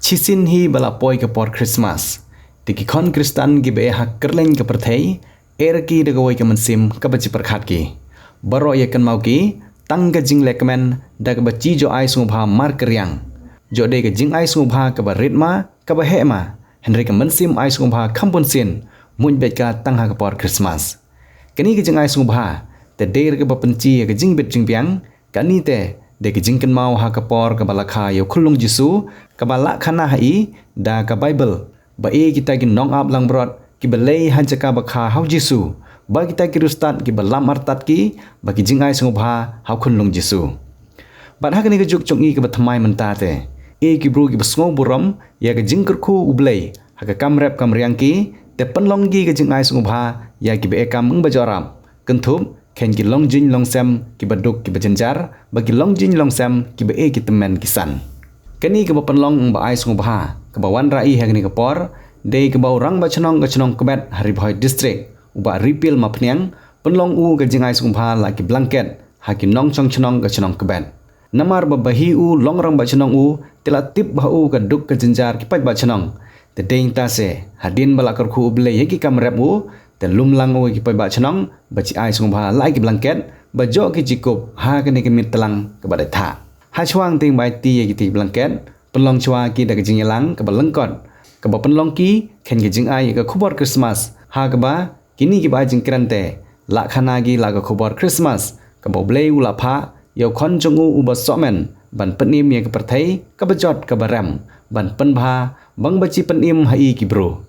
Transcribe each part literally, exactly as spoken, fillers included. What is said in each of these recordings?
Shisien hi ba la poi ka por Christmas, te ki khon Khristan kiba eh ha kylleng ka pyrthei, eh ra ki da kawei ka mynsiem kaba chi pyrkhat ki. Baroh ïa kynmaw ki tang ka jinglehkmen da kaba chi joh ai sngewbha markariang. Joh dei ka jingai sngewbha kaba rit ma, kaba heh ma, hynrei ka mynsiem ai sngewbha kham bunsien, mut beit ka tang ha ka por Christmas. Kane ka jingai sngewbha te dei ra kaba pynchi ïa ka jingbit jingbiang. Kane te dei ka jingkynmaw ha ka por kaba la kha ïa u khunlung Jisu, kaba la khana ha i da ka Baibl, ba eh kita ki nongap langbrot kiba leit ha jaka ba kha ha u Jisu, ba kita ki riewstad kiba lam artat ki, ba ki jingai sngewbha ha u khunlung Jisu. Bad ha kane ka juk jong i kaba thymmai mynta te, eh ki briew kiba sngew burom ïa ka jingkyrkhu U Blei ha ka kam rep kam riang ki, te pynlong ki ka jingai sngewbha ïa kiba eh kam ba jorrap, kynthup, khein ki longjiñ longsem kiba duk kiba jynjar, ba ki longjiñ longsem kiba eh ki tymmen ki san. Kane kaba pynlong ba ai sngewbha kaba wanrah i ha kane ka por, dei kaba u Rangbah Shnong ka shnong Kbet ha Ri Bhoi District, u Bah Ripil Mapniang, pynlong u ka jingai sngewbha la ki blanket ha ki nongshong shnong ka shnong Kbet. Namar ba ba hi u long Rangbah Shnong u, te la tip ba ha u ka duk ka jynjar ki paidbah shnong. Te dei nangta se, hadien ba la kyrkhu U Blei ïa ki kam rep u, te lum lang u ïa ki paidbah shnong ba chi ai sngewbha la ki blanket, ba joh ki chi kup ha kane ka miet tlang kaba dei thah. Ha shwa ngin bai ti ïa ki ti blanket, pynlong shwa ki da ka jingïalang kaba lyngkot, kaba pynlong ki khein ka jingai ïa ka khubor Christmas, ha kaba kine kiba ai jingkren te la khana ki la ka khubor Christmas kaba U Blei u la phah ïa u khon jong u uba sohmen ban pynim ïa ka pyrthei kaba jot kaba rem, ban pynbha bang ba chi pynim ha i ki briew.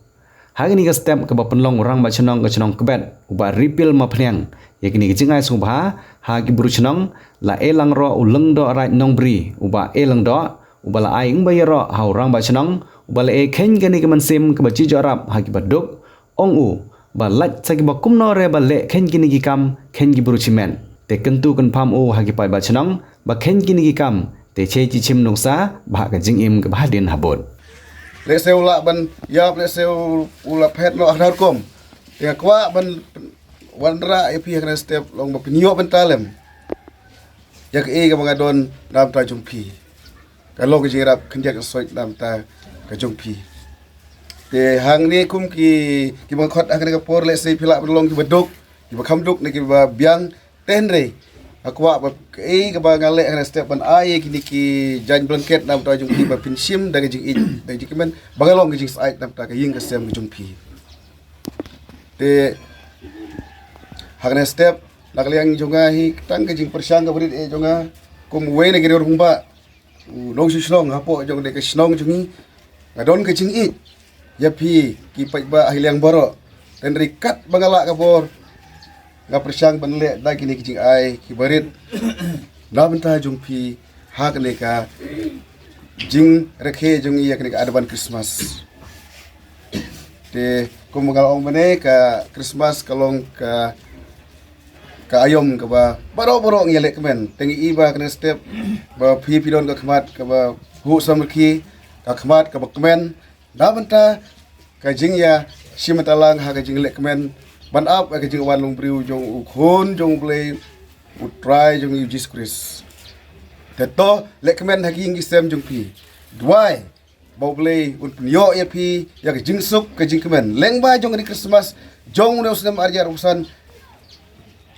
Ha kane ka step kaba pynlong u Rangbah Shnong ka shnong Kbet, u Bah Ripil Mapniang, ïa kane ka jingai sngewbha ha ki briew shnong, la eh lang roh u Lyngdoh Raid Nongbri, u Bah eh Lyngdoh, uba la ai ïing ba ïaroh ha u Rangbah Shnong, uba la eh khein kane ka mynsiem kaba chi jorrap ha kiba duk, ong u, ba lait sa kiba kumno re ba leh khein kine ki kam, khein ki briew shimet. Te kyntu kynpham u ha ki paidbah shnong, ba khein kine ki kam, te che chi shim nuksa, ba ha ka jingim kaba hadien habud. Lehse u lah ban ïap, lehse u, u lah phet noh ha ka rukom. Te nga kwah ban wanrah ïa phi ha kane ka step long ba phin ïoh bynta lem ïa kaei kaba nga don na bynta jong phi. Ka long ka jingïarap khyndiat ka soi na bynta ka jong phi. Te hangne kum ki, kiba nga khot ha kane ka por, lehse phi lah ban long kiba duk, kiba kham duk ne kiba biang, te hynrei nga kwah ba kaei kaba nga leh ha kane ka step ban ai ïa kine ki jaiñ blanket na bynta jong phi ba phin shim da ka jingïeit, da ka jingkmen, ba ka long ka jingsyaid na bynta ka ïing ka sem ka jong phi. Te ha kane ka step, na ka liang jong nga hi, tang ka jingpyrshang kaba rit eh jong nga kum uwei na ki riew rangbah, u nongshong shnong hapoh jong kane ka shnong jong ngi, nga don ka jingïeit ïa phi ki paidbah ha ïing baroh. Te hynrei katba nga lah ka bor, nga pyrshang ban leh da kine ki jingai kiba rit na bynta jong phi ha kane ka jingrakhe jong ngi ïa kane ka Advent Christmas. Te kum ba nga la ong mynne, ka Christmas ka long ka, ka aïom kaba baroh baroh ngi ïalehkmen. Te ngi i ba ha kane ka step ba phi phi don ka khmat kaba huh samrkhie, ka khmat kaba kmen na bynta ka jingïashim bynta lang ha ka jinglehkmen ban ap ïa ka jingwan longbriew jong u Khun jong U Blei, U Trai jong ngi U Jisu Khrist. Te to lehkmen ha ki ïing ki sem jong phi. Duwai ba U Blei un pynïoh ïa phi ïa ka jingsuk ka jingkmen lyngba jong kane ka Christmas jong une u snem ar hajar arphew san.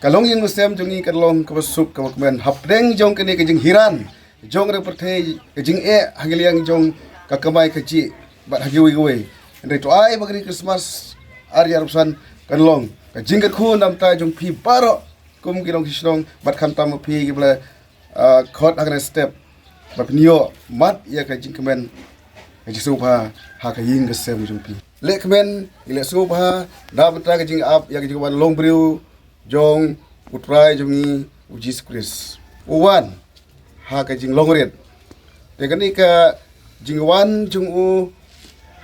Ka longïing longsem jong ngi kan long kaba suk kaba kmen hapdeng jong kane ka jinghiran jong ka pyrthei, ka jingeh ha ka liang jong ka kamai kajih bad ha kiwei kiwei. Hynrei to ai ba kane ka Christmas ar hajar arphew san kan long ka jingkyrkhu na bynta jong phi baroh kum ki nongshong shnong bad khamtam ma phi kiba la, ah, khot ha kane ka step ba phin ïoh mad ïa ka jingkmen, ka jingsngewbha ha ka ïing ka sem jong phi. Lehkmen, ngi leh sngewbha na bynta ka jingap ïa ka jingwan longbriew jong U Trai jong ngi U Jisu Khrist. U wan ha ka jinglong rit. Te kane ka jingwan jong u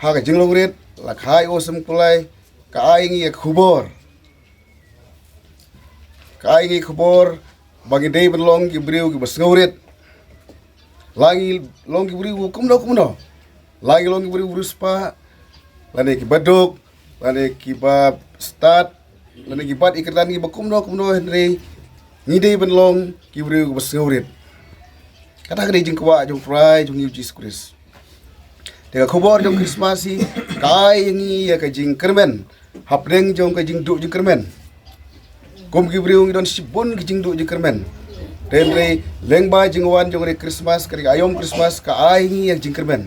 ha ka jinglong rit, la kha ïa u Samkulai, ka ai ngi ïa ka khubor. Ka ai ngi khubor ba ngi dei ban long ki briew kiba sngewrit. La ngi long ki briew kumno kumno, la ngi long ki briew riewspah, lane kiba duk, lane kiba stad, lane kiba ïa kyrdan kiba kumno kumno, hynrei ngi dei ban long ki briew kiba sngewrit. Kata ka dei jingkwah jong U Trai jong ngi U Jisu Khrist. Ïa ka khubor jong Christmas hi ka ai ïa ngi ïa ka jingkyrmen hapdeng jong ka jingduh jingkyrmen. Kum ki briew ngi don shibun ki jingduh jingkyrmen. Te hynrei lyngba jingwan jong ka Christmas, ka dei ka aïom Christmas ka ai ïa ngi ïa ka jingkyrmen.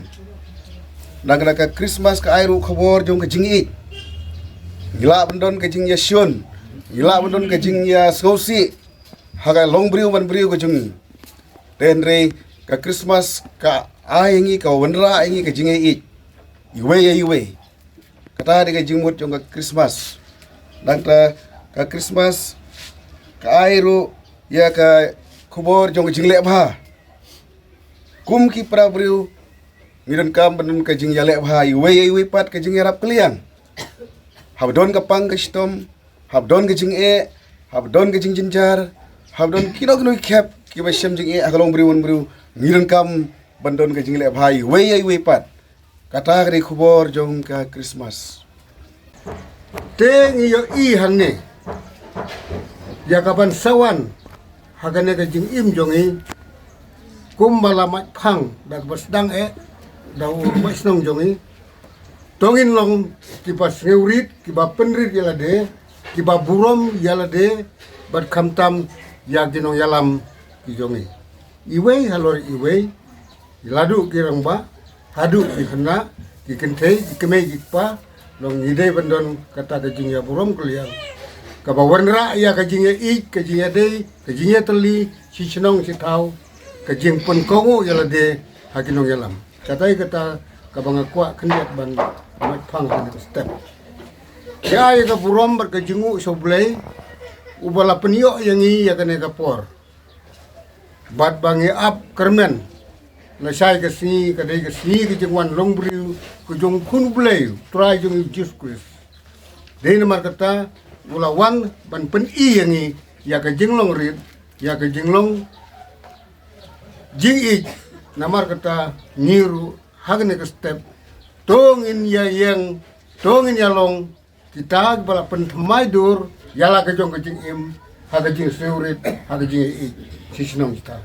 Nangta ka Christmas ka ai ruh khubor jong ka jingïeit. Ngi lah ban don ka jingïashun, ngi lah ban don ka jingïasngewsih ha ka longbriew manbriew ka jong ngi. Te hynrei ka Christmas ka ai ïa ngi, ka wanrah ïa ngi ka jingïeit iwei ïa iwei. Kata dei ka jingmut jong ka Christmas. Nangta ka Christmas ka ai ruh ïa ka khubor jong ka jingleh bha. Kum ki para briew ngi donkam ban don ka jingïaleh bha iwei ïa iwei pat, ka jingïarap kylliang. Haba don ka pang ka shitom, haba don ka jingeh, haba don ka jingjynjar, haba don kino kino ki khep kiba shem jingeh ha ka longbriew manbriew, ngi donkam ban don ka jingleh bha iwei ïa iwei pat. Kata ka dei khubor jong ka Christmas. Te ngi ïohi hangne ïa ka ban sa wan ha kane ka jingim jong ngi kumba la mad phang da kaba sdang eh da u rangbah shnong jong ngi. To ngin long kiba sngewrit, kiba pynrit ïa lade, kiba burom ïa lade bad khamtam ïa ki nongïalam ki jong ngi. Iwei halor iwei, ïa la duh ki rangbah, haduh ki khynnah, ki kynthei, ki kmie ki kpa, long ngi dei ban don kata ka jingïaburom kylliang kaba wanrah ïa ka jingïaieit, ka jingïadei, ka jingïatylli shi shnong shi thaw, ka jingpynkohnguh ïa lade ha ki nongïalam. Kata hi kata kaba nga kwah khyndiat ban mad phang ha kane ka step. Ïa, ïa ka burom bad ka jingnguh sha U Blei uba la pynïoh ïa ngi ïa kane ka por. Bad ba ngi ap kyrmen, lashai ka sngi ka dei ka sngi ka jingwan longbriew ka jong U Khun U Blei, U Trai jong ngi Jisu Khrist. Dei namar kata u la wan ban pyni ïa ngi ïa ka jinglong rit, ïa ka jinglong jingïeit. Namar kata ngi ruh ha kane ka step, to ngin ïa ïeng, to ngin ïa long kita kiba la pynthymmai dur ïa la ka jong ka jingim ha ka jingsngewrit, ha ka jingïaieit shi shnong shi thaw.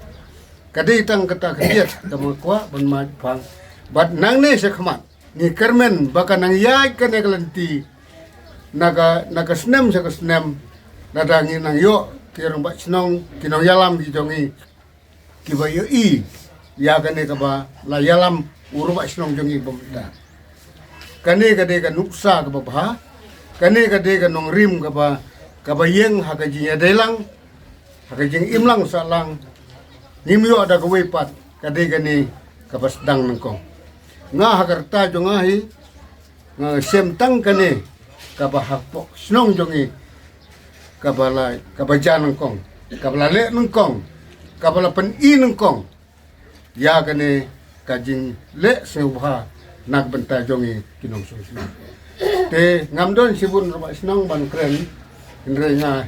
Ka dei tang kata ka ïeit kaba nga kwah ban mad phang. Bad nangne sha khmat ngi kyrmen ba kan nang ïaid kane ka lynti na ka, na ka snem sha ka snem, lada ngi nang ïoh ki rangbah shnong, ki nongïalam ki jong ngi kiba ïohi ïa kane kaba la ïalam u rangbah shnong jong ngi ba mynta. Kane ka dei ka nuksa kaba bha, kane ka dei ka nongrim kaba, kaba ïeng ha ka jingïadei lang, ha ka jingim lang sah lang. Ngim ïoh da kawei pat, ka dei kane kaba sdang nyngkong. Nga ha ka rta jong nga hi, nga shem tang kane kaba hapoh shnong jong ngi kaba la, kaba jia nyngkong, kaba la leh nyngkong, kaba la pyni nyngkong ïa kane ka jingleh sngewbha na ka bynta jong ngi ki nongshong shnong. Te ngam don shibun rangbah shnong ban kren, hynrei nga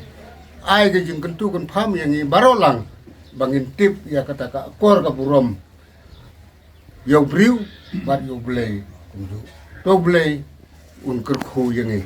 ai ka jingkyntu kynpham ïa ngi baroh lang ba ngin tip ïa kata ka akor ka burom ïa u briew bad ïa U Blei kumjuh. To U Blei un kyrkhu ïa ngi.